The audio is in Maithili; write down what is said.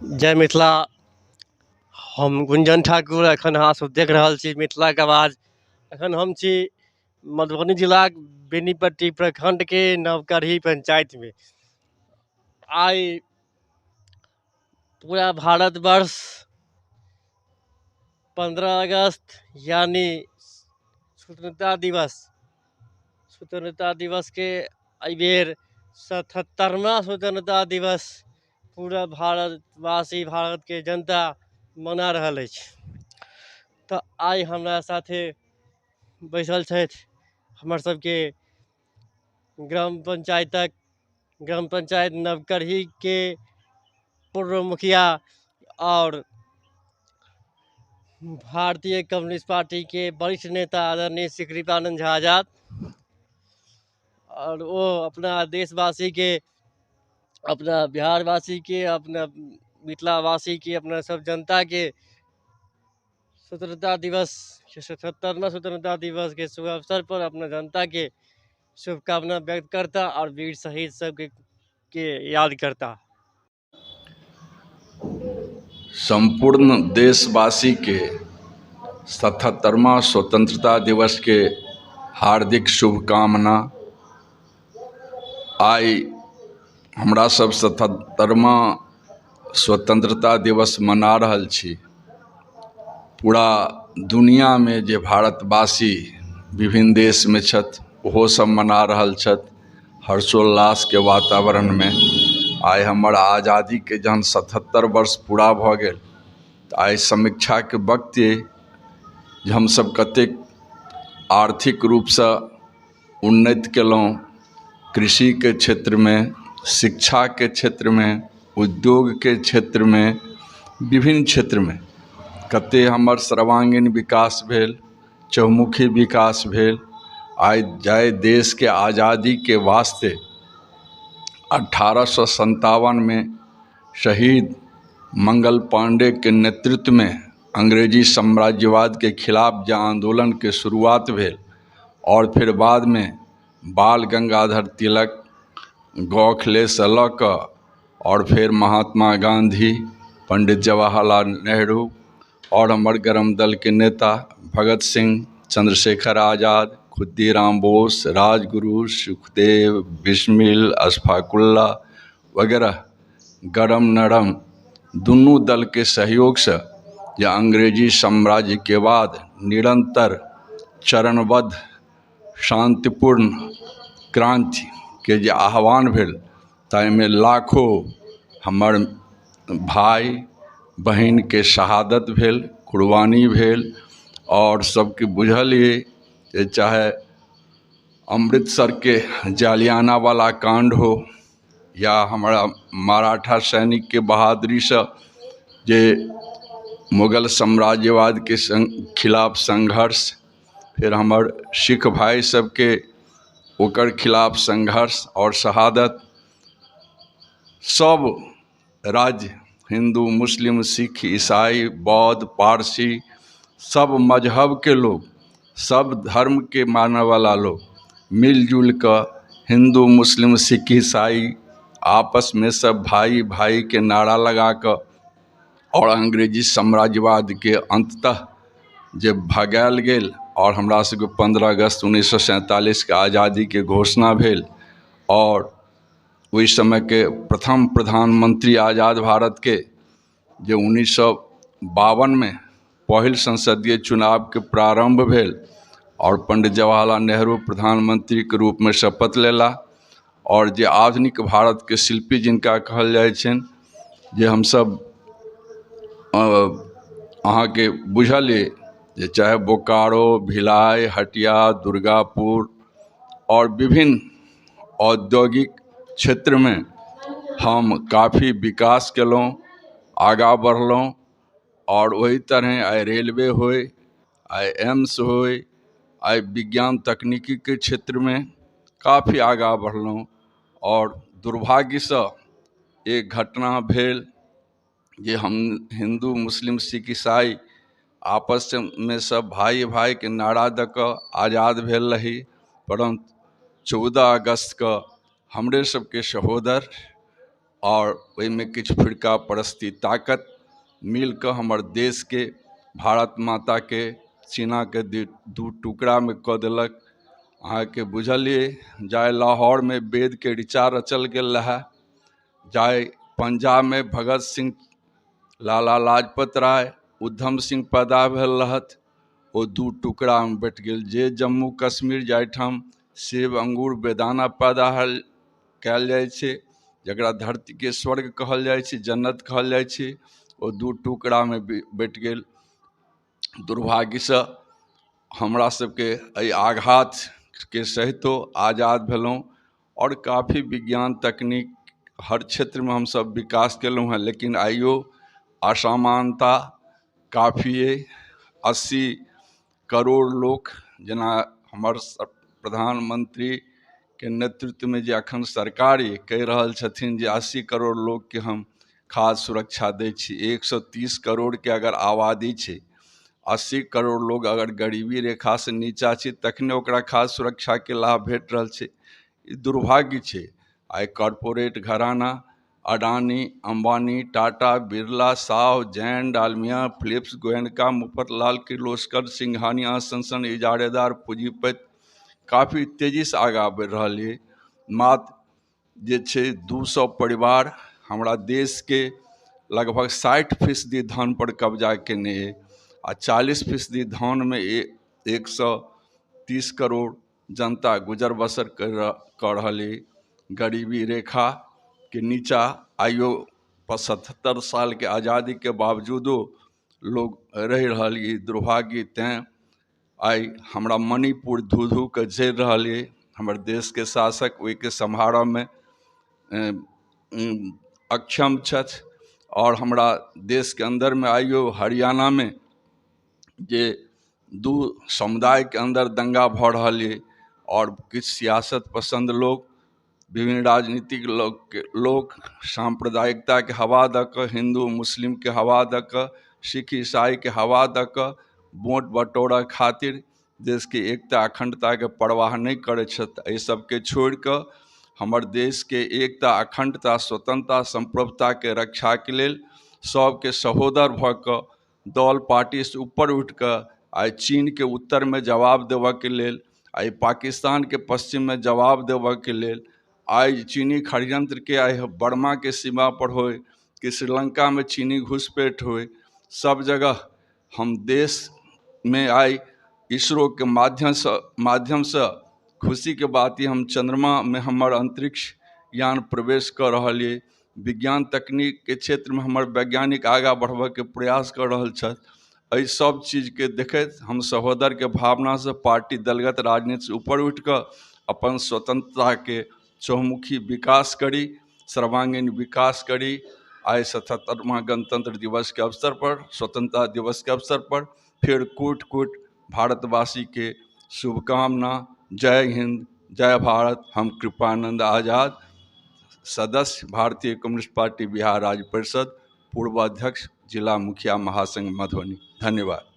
जय मिथिला। हम गुंजन ठाकुर। एखन अहाँ सब देख रहल छी मिथिलाके आवाज। एखन हम छी मधुबनी जिलाक बेनीपट्टी प्रखंडके नवकरही पंचायतमे। आइ पूरा भारतवर्ष 15 अगस्त यानी स्वतंत्रता दिवस, स्वतंत्रता दिवसके एहिबेर 77वां स्वतंत्रता दिवस पूरा भारतवासी, भारतके जनता मना रहल अछि। तऽ आइ हमरा साथे बैसल छथि हमर सबके ग्राम पंचायतक, ग्राम पंचायत नवकरहीके पूर्व मुखिया आओर भारतीय कम्युनिस्ट पार्टीके वरिष्ठ नेता आदरणीय श्री कृपानंद झा आजाद। आओर ओ अपना देशवासीके, अपना बिहारवासीके, अपना मिथिलावासीके, अपना सब जनताके स्वतंत्रता दिवस, 77वां स्वतंत्रता दिवसके शुभ अवसर पर अपना जनताके शुभकामना व्यक्त करता आओर वीर शहीद सबके के याद करता। सम्पूर्ण देशवासी के 77वां स्वतंत्रता दिवस के हार्दिक शुभकामना। आइ हमरा सब 77वां स्वतंत्रता दिवस मना रहल छी। पूरा दुनियामे जे भारतवासी विभिन्न देशमे छथि, ओहो सब मना रहल छथि हर्षोल्लासके वातावरणमे। आइ हमर आजादीके जहन 77 वर्ष पूरा भऽ गेल, तऽ आइ समीक्षाके वक्त अइ जे हमसब कतेक आर्थिक रूपसँ उन्नति केलहुँ कृषिके क्षेत्रमे, शिक्षाके क्षेत्रमे, उद्योगके क्षेत्रमे, विभिन्न क्षेत्रमे कते हमर सर्वांगीण विकास भेल, चहुमुखी विकास भेल। आइ जाहि देशके आजादीके वास्ते 1857मे शहीद मंगल पांडेके नेतृत्वमे अंग्रेजी साम्राज्यवादके खिलाफ जे आंदोलनके शुरुआत भेल और फिर बादमे बाल गंगाधर तिलक, गोखलेसँ लऽ कऽ और फेर महात्मा गांधी, पंडित जवाहरलाल नेहरू और हमर गरम दलके नेता भगत सिंह, चंद्रशेखर आजाद, खुदीराम बोस, राजगुरु, सुखदेव, बिस्मिल, अशफाकुल्ला वगैरह गरम नरम दुनू दलके सहयोगसँ जे अंग्रेजी साम्राज्यके बाद निरन्तर चरणबद्ध शान्तिपूर्ण क्रान्तिके जे आह्वान भेल, ताहिमे लाखो हमर भाय बहिनके शहादत भेल, कुर्बानी भेल। आओर सबके बुझल अइ जे चाहे अमृतसरके जालियानावाला काण्ड हो या हमरा मराठा सैनिकके बहादुरीसँ जे मुगल साम्राज्यवादके खिलाफ संघर्ष, फेर हमर सिख भाइ सबके ओकर खिलाफ संघर्ष आओर शहादत, सब राज्य हिंदू, मुस्लिम, सिख, ईसाई, बौद्ध, पारसी, सब मजहबके लोग, सब धर्मके मानयवला लोग मिलजुल कऽ हिंदू, मुस्लिम, सिख, ईसाई आपसमे सब भाई भाईके नारा लगा कऽ आओर अंग्रेजी साम्राज्यवादके अन्ततः जे भगायल गेल आओर हमरा सबके 15 अगस्त 1947के आजादीके घोषणा भेल। आओर ओहि समयके प्रथम प्रधानमंत्री आजाद भारतके जे 1952मे पहिल संसदीय चुनावके प्रारम्भ भेल आओर पंडित जवाहरलाल नेहरू प्रधानमंत्रीके रूपमे शपथ लेला आओर जे आधुनिक भारतके शिल्पी जिनका कहल जाइ छनि, जे हमसब अहाँके बुझल अइ जे चाहे बोकारो, भिलाई, हटिया, दुर्गापुर आओर विभिन्न औद्योगिक क्षेत्रमे हम काफी विकास केलहुँ, आगाँ बढ़लहुँ। आओर ओहि तरहे आइ रेलवे होइ, आइ एम्स होइ, आइ विज्ञान तकनीकीके क्षेत्रमे काफी आगाँ बढ़लहुँ। आओर दुर्भाग्यसँ एक घटना भेल जे हम हिंदू, मुस्लिम, सिख, ईसाई आपसमे सब भाई भाईके नारा दऽ कऽ आजाद भेल रही, परन्तु 14 अगस्तके हमरे सबके सहोदर आओर ओहिमे किछु फिरका परस्ती ताकत मिलकऽ हमर देशके भारत माताके सीनाके दू टुकड़ामे कऽ देलक। अहाँके बुझल अइ जाहि लाहौरमे वेदके ऋचा रचल गेल रहए, जाहि पंजाबमे भगत सिंह, लाला लाजपत राय, उधम सिंह पैदा भेल रहथि, ओ दू टुकड़ामे बँटि गेल। जे जम्मू कश्मीर जाहिठाम सेब अङ्गूर बेदाना पैदा कयल जाइ छै, जकरा धरतीके स्वर्ग कहल जाइ छै, जन्नत कहल जाइ छै, ओ दू टुकड़ामे बँटि गेल। दुर्भाग्यसँ हमरा सबके एहि आघातके सहितो आजाद भेलहुँ आओर काफी विज्ञान तकनीक हर क्षेत्रमे हमसब विकास केलहुँ हँ, लेकिन आइयो असमानता काफी अइ। 80 करोड़ लोक, जेना हमर प्रधानमंत्रीके नेतृत्वमे जे अखन सरकार अइ कहि रहल छथिन जे 80 करोड़ लोकके हम खाद्य सुरक्षा दै छी। 130 करोड़के अगर आबादी छै, 80 करोड़ लोग अगर गरीबी रेखासँ नीचा छै तखने ओकरा खाद्य सुरक्षाके लाभ भेट रहल छै। ई दुर्भाग्य छै। आइ कॉरपोरेट घराना अडानी, अम्बानी, टाटा, बिरला, साहु, जैन, डालमिया, फिलिप्स, गोयनका, मुफतलाल किर्लोस्कर, सिंघानिया सन सन इजारेदार पूँजीपति काफी तेजीसँ आगाँ बढ़ि रहल अइ। मात्र जे छै 200 परिवार हमरा देशके लगभग 60% धनपर कब्जा केने अइ आ 40% धनमे 130 करोड़ जनता गुजर बसर कऽ रहल अइ। गरीबी रेखाके नीचा आइयो 77 सालके आजादीके बावजूदो लोग रहि रहल अइ। दुर्भाग्य तैँ आइ हमरा मणिपुर धू धू कऽ जरि रहल अइ। हमर देशके शासक ओहिके सम्हारऽमे अक्षम छथि आओर हमरा देशके अन्दरमे आइयो हरियाणामे जे दू समुदायके अन्दर दंगा भऽ रहल अइ आओर किछु सियासत पसन्द लोक, विभिन्न राजनीतिक लोक साम्प्रदायिकताके हवा दऽ कऽ, हिन्दू मुस्लिमके हवा दऽ कऽ, सिख ईसाईके हवा दऽ कऽ वोट बटोरऽ खातिर देशके एकता अखण्डताके परवाह नहि करै छथि। एहि सबके छोड़ि कऽ हमर देशके एकता अखण्डता स्वतंत्रता सम्प्रभुताके रक्षाके लेल सबके सहोदर भऽ कऽ दल पार्टीसँ ऊपर उठि कऽ आइ चीनके उत्तरमे जवाब देबऽके लेल, आइ पाकिस्तानके पश्चिममे जवाब देबऽके लेल, आइ चीनी षड्यंत्रके आइ बर्माके सीमा पर होइ कि श्रीलंकामे चीनी घुसपैठ होइ, सब जगह हम देशमे आइ इसरोके माध्यमसँ खुशीके बात ई हम चंद्रमामे हमर अंतरिक्ष यान प्रवेश कऽ रहल अइ। विज्ञान तकनीकके क्षेत्रमे हमर वैज्ञानिक आगाँ बढ़बऽके प्रयास कऽ रहल छथि। एहि सब चीजके देखैत हम सहोदरके भावनासँ पार्टी दलगत राजनीतिसँ ऊपर उठि कऽ अपन स्वतंत्रताके चहुमुखी विकास करी, सर्वांगीण विकास करी। आइ 77वां गणतंत्र दिवस के अवसर पर, स्वतंत्रता दिवस के अवसर पर फिर कोटि कोटि भारतवासी के शुभकामना। जय हिंद, जय भारत। हम कृपानंद आजाद, सदस्य भारतीय कम्युनिस्ट पार्टी बिहार राज्य परिषद, पूर्व अध्यक्ष, जिला मुखिया महासंघ मधुबनी। धन्यवाद।